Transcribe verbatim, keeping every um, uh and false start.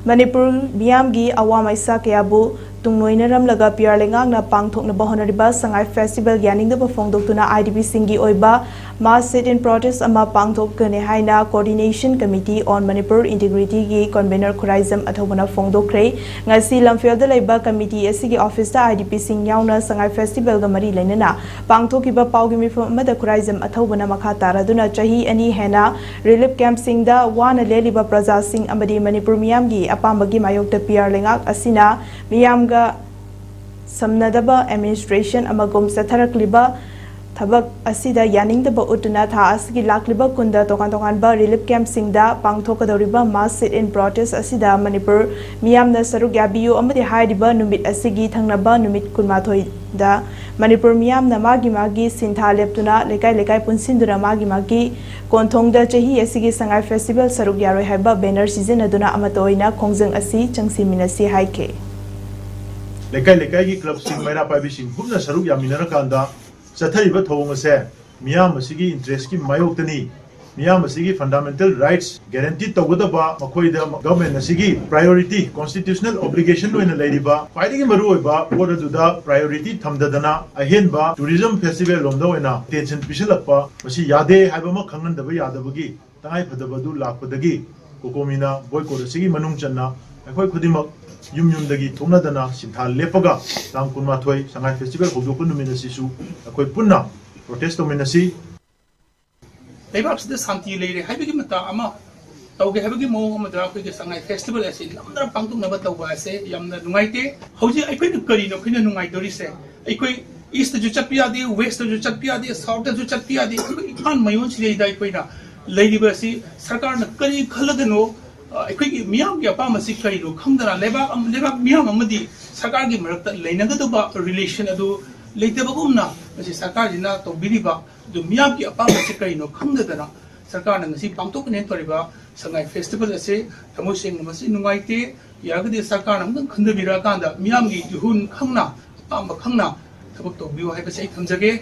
ꯃꯅꯤꯄꯨꯔ ꯃꯤꯌꯥꯝꯒꯤ ꯑꯋꯥ ꯃꯩꯁꯥ ꯀꯌꯥꯕꯨ ꯇꯨꯡꯑꯣꯏꯅꯔꯝꯂꯒ ꯄꯤꯌꯔ ꯂꯩꯉꯥꯛꯅ ꯄꯥꯡꯊꯣꯛꯅꯕ ꯍꯣꯠꯅꯔꯤꯕ ꯁꯉꯥꯏ ꯐꯦꯁꯇꯤꯚꯦꯜ ꯌꯥꯅꯤꯡꯗꯕ ꯐꯣꯡꯗꯣꯛꯇꯨꯅ ꯑꯥꯏ ꯗꯤ ꯄꯤꯁꯤꯡꯒꯤ ꯑꯣꯏꯕ ꯃꯥꯁ ꯁꯤꯠ ꯏꯟ ꯄ꯭ꯔꯣꯇꯦꯁ ꯑꯃ ꯄꯥꯡꯊꯣꯛꯀꯅꯤ ꯍꯥꯏꯅ Coordination Committee on Manipur Integrityꯒꯤ ꯀꯟꯚꯦꯅꯔ ꯈꯨꯔꯥꯏꯖꯝ ꯑꯊꯧꯕꯅ ꯐꯣꯡꯗꯣꯛꯈ꯭ꯔꯦ꯫ ꯉꯁꯤ ꯂꯝꯐꯦꯜꯗ ꯂꯩꯕ ꯀꯃꯤꯇꯤ ꯑꯁꯤꯒꯤ ꯑꯣꯐꯤꯁꯇ ꯑꯥꯏ ꯗꯤ ꯄꯤꯁꯤꯡ ꯌꯥꯎꯅ ꯁꯉꯥꯏ ꯐꯦꯁꯇꯤꯚꯦꯜꯒ ꯃꯔꯤ ꯂꯩꯅꯅ ꯄꯥꯡꯊꯣꯛꯈꯤꯕ ꯄꯥꯎꯒꯤ ꯃꯤꯐꯝ ꯑꯃꯗ ꯈꯨꯔꯥꯏꯖꯝ ꯑꯊꯧꯕꯅ ꯃꯈꯥ ꯇꯥꯔꯗꯨꯅ ꯆꯍꯤ ꯑꯅꯤ ꯍꯦꯟꯅ ꯔꯤꯂꯤꯐ ꯀꯦꯝꯞꯁꯤꯡꯗ ꯋꯥꯅ ꯂꯦꯜꯂꯤꯕ ꯄ꯭ꯔꯖꯥꯁꯤꯡ ꯑꯃꯗꯤ ꯃꯅꯤꯄꯨꯔ ꯃꯤꯌꯥꯝꯒꯤ ꯑꯄꯥꯝꯕꯒꯤ ꯃꯥꯌꯣꯛꯇ ꯄꯤꯌꯔ ꯂꯩꯉꯥꯛ ꯑꯁꯤꯅ ꯃꯤꯌꯥꯝꯒ ꯁꯝꯅꯗꯕ ꯑꯦꯗꯃꯤꯅꯤꯁꯇ꯭ꯔꯦꯁꯟ ꯑꯃꯒꯨꯝ ꯆꯠꯊꯔꯛꯂꯤꯕ ꯊꯕꯛ ꯑꯁꯤꯗ ꯌꯥꯅꯤꯡꯗꯕ ꯎꯠꯇꯨꯅ ꯊꯥ ꯑꯁꯤꯒꯤ ꯂꯥꯛꯂꯤꯕ ꯀꯨꯟꯗ ꯇꯣꯉꯥꯟ ꯇꯣꯉꯥꯟꯕ ꯔꯤꯂꯤꯐ ꯀꯦꯝꯞꯁꯤꯡꯗ ꯄꯥꯡꯊꯣꯛꯀꯗꯧꯔꯤꯕ ꯃꯥꯁ ꯁꯤꯠ ꯏꯟ ꯄ꯭ꯔꯣꯇꯦꯁ ꯑꯁꯤꯗ ꯃꯅꯤꯄꯨꯔ ꯃꯤꯌꯥꯝꯅ ꯁꯔꯨꯛ ꯌꯥꯕꯤꯌꯨ ꯑꯃꯗꯤ ꯍꯥꯏꯔꯤꯕ ꯅꯨꯃꯤꯠ ꯑꯁꯤꯒꯤ ꯊꯪꯅꯕ ꯅꯨꯃꯤꯠ ꯀꯨꯟꯃꯥꯊꯣꯏꯗ ꯃꯅꯤꯄꯨꯔ ꯃꯤꯌꯥꯝꯅ ꯃꯥꯒꯤ ꯃꯥꯒꯤ ꯁꯤꯟꯊꯥ ꯂꯦꯞꯇꯨꯅ ꯂꯩꯀꯥꯏ ꯂꯩꯀꯥꯏ ꯄꯨꯟꯁꯤꯟꯗꯨꯅ ꯃꯥꯒꯤ ꯃꯥꯒꯤ ꯀꯣꯟꯊꯣꯡꯗ ꯆꯍꯤ ꯑꯁꯤꯒꯤ ꯁꯉꯥꯏ ꯐꯦꯁꯇꯤꯚꯦꯜ ꯁꯔꯨꯛ ꯌꯥꯔꯣꯏ ꯍꯥꯏꯕ ꯕꯦꯅꯔ ꯁꯤꯖꯤꯟꯅꯗꯨꯅ ꯑꯃꯠꯇ ꯑꯣꯏꯅ ꯈꯣꯡꯖꯪ ꯑꯁꯤ ꯆꯪꯁꯤꯟꯃꯤꯟꯅꯁꯤ ꯍꯥꯏꯈꯤ꯫ ꯂꯩꯀꯥꯏ ꯂꯩꯀꯥꯏꯒꯤ ꯀ꯭ꯂꯕꯁꯤꯡ, ꯃꯩꯔꯥ ꯄꯥꯏꯕꯤꯁꯤꯡ ꯄꯨꯟꯅ ꯁꯔꯨꯛ ꯌꯥꯃꯤꯟꯅꯔꯀꯥꯟꯗ ꯆꯠꯊꯔꯤꯕ ꯊꯧꯑꯣꯡ ꯑꯁꯦ ꯃꯤꯌꯥꯝ ꯑꯁꯤꯒꯤ ꯏꯟꯇꯔꯦꯁꯀꯤ ꯃꯥꯌꯣꯛꯇꯅꯤ꯫ ꯃꯤꯌꯥꯝ ꯑꯁꯤꯒꯤ ꯐꯟꯗꯥꯃꯦꯟꯇꯦꯜ ꯔꯥꯏꯠꯁ ꯒꯦꯔꯦꯟꯇꯤ ꯇꯧꯒꯗꯕ, ꯃꯈꯣꯏꯗ ꯒꯚꯔꯟꯃꯦꯟꯠ ꯑꯁꯤꯒꯤ ꯄ꯭ꯔꯥꯏꯑꯣꯔꯤꯇꯤ, ꯀꯣꯟꯁꯇꯤꯇ꯭ꯌꯨꯁꯅꯦꯜ ꯑꯣꯕ꯭ꯂꯤꯒꯦꯁꯟ ꯑꯣꯏꯅ ꯂꯩꯔꯤꯕ ꯈ꯭ꯋꯥꯏꯗꯒꯤ ꯃꯔꯨꯑꯣꯏꯕ ꯄꯣꯠ ꯑꯗꯨꯗ ꯄ꯭ꯔꯥꯏꯑꯣꯔꯤꯇꯤ ꯊꯝꯗꯗꯅ ꯑꯍꯦꯟꯕ ꯇꯨꯔꯤꯖꯝ ꯐꯦꯁꯇꯤꯚꯦꯜ ꯂꯣꯝꯗ ꯑꯣꯏꯅ ꯑꯦꯇꯦꯟꯁꯟ ꯄꯤꯁꯤꯜꯂꯛꯄ, ꯃꯁꯤ ꯌꯥꯗꯦ ꯍꯥꯏꯕ ꯑꯃ ꯈꯪꯍꯟꯗꯕ ꯌꯥꯗꯕꯒꯤ ꯇꯉꯥꯏ ꯐꯗꯕ ꯑꯗꯨ ꯂꯥꯛꯄꯗꯒꯤ ꯀꯣꯀꯣꯃꯤꯅ ꯕꯣꯏꯀꯣꯠ ꯑꯁꯤꯒꯤ ꯃꯅꯨꯡ ꯆꯟꯅ ꯑꯩꯈꯣꯏ ꯈꯨꯗꯤꯡꯃꯛ ꯌꯨꯝ ꯌꯨꯝꯗꯒꯤ ꯊꯣꯛꯅꯗꯅ ꯁꯤꯟꯊꯥ ꯂꯦꯞꯄꯒ ꯇꯥꯡ ꯀꯨꯟꯃꯥꯊꯣꯏ ꯁꯉꯥꯏ ꯐꯦꯁꯇꯤꯚꯦꯜ ꯍꯧꯗꯣꯛꯄ ꯅꯨꯃꯤꯠ ꯑꯁꯤꯁꯨ ꯑꯩꯈꯣꯏ ꯄꯨꯟꯅ ꯄ꯭ꯔꯣꯇꯦꯁ ꯇꯧꯃꯤꯟꯅꯁꯤ꯫ ꯂꯩꯕꯥꯛꯁꯤꯗ ꯁꯥꯟꯇꯤ ꯂꯩꯔꯦ ꯍꯥꯏꯕꯒꯤ ꯃꯇꯥ ꯑꯃ ꯇꯧꯒꯦ ꯍꯥꯏꯕꯒꯤ ꯃꯑꯣꯡ ꯑꯃꯗ ꯑꯩꯈꯣꯏꯒꯤ ꯁꯉꯥꯏ ꯐꯦꯁꯇꯤꯚꯦꯜ ꯑꯁꯤ ꯅꯝꯗꯅ ꯄꯥꯡꯊꯣꯛꯅꯕ ꯇꯧꯕ ꯑꯁꯦ ꯌꯥꯝꯅ ꯅꯨꯡꯉꯥꯏꯇꯦ꯫ ꯍꯧꯖꯤꯛ ꯑꯩꯈꯣꯏꯅ ꯀꯔꯤꯅꯣ ꯑꯩꯈꯣꯏꯅ ꯅꯨꯡꯉꯥꯏꯗꯧꯔꯤꯁꯦ? ꯑꯩꯈꯣꯏ ꯏꯁꯇꯁꯨ ꯆꯠꯄ ꯌꯥꯗꯦ, ꯋꯦꯁꯇꯁꯨ ꯆꯠꯄ ꯌꯥꯗꯦ, ꯁꯥꯎꯠꯇꯁꯨ ꯆꯠꯄ ꯌꯥꯗꯦ꯫ ꯑꯩꯈꯣꯏ ꯏꯝꯐꯥꯜ ꯃꯌꯣꯟꯁꯤꯗꯩꯗ ꯑꯩꯈꯣꯏꯅ ꯂꯩꯔꯤꯕ ꯑꯁꯤ ꯁꯔꯀꯥꯔꯅ ꯀꯔꯤ ꯈꯜꯂꯒꯅꯣ? ꯑ, ꯑꯩꯈꯣꯏꯒꯤ ꯃꯤꯌꯥꯝꯒꯤ ꯑꯄꯥꯝꯕꯁꯤ ꯀꯔꯤꯅꯣ ꯈꯪꯗꯅ ꯂꯩꯕꯥꯛ ꯑꯃ, ꯂꯩꯕꯥꯛ ꯃꯤꯌꯥꯝ ꯑꯃꯗꯤ ꯁꯔꯀꯥꯔꯒꯤ ꯃꯔꯛꯇ ꯂꯩꯅꯒꯗꯕ ꯔꯤꯂꯦꯁꯟ ꯑꯗꯨ ꯂꯩꯇꯕꯒꯨꯝꯅ ꯃꯁꯤ ꯁꯔꯀꯥꯔꯁꯤꯅ ꯇꯧꯕꯤꯔꯤꯕ ꯑꯗꯨ ꯃꯤꯌꯥꯝꯒꯤ ꯑꯄꯥꯝꯕꯁꯤ ꯀꯔꯤꯅꯣ ꯈꯪꯗꯗꯅ ꯁꯔꯀꯥꯔꯅ ꯉꯁꯤ ꯄꯥꯡꯊꯣꯛꯀꯅꯦꯅ ꯇꯧꯔꯤꯕ ꯁꯉꯥꯏ ꯐꯦꯁꯇꯤꯚꯦꯜ ꯑꯁꯤ ꯊꯃꯣꯏ ꯁꯦꯡꯅ ꯃꯁꯤ ꯅꯨꯡꯉꯥꯏꯇꯦ꯫ ꯌꯥꯔꯒꯗꯤ ꯁꯔꯀꯥꯔꯅ ꯑꯃꯨꯛꯇꯪ ꯈꯟꯊꯕꯤꯔꯛꯑꯀꯥꯟꯗ ꯃꯤꯌꯥꯝꯒꯤ ꯏꯍꯨꯜ ꯈꯪꯅ, ꯑꯄꯥꯝꯕ ꯈꯪꯅ ꯊꯕꯛ ꯇꯧꯕꯤꯌꯨ ꯍꯥꯏꯕꯁꯤ ꯑꯩ ꯊꯝꯖꯒꯦ꯫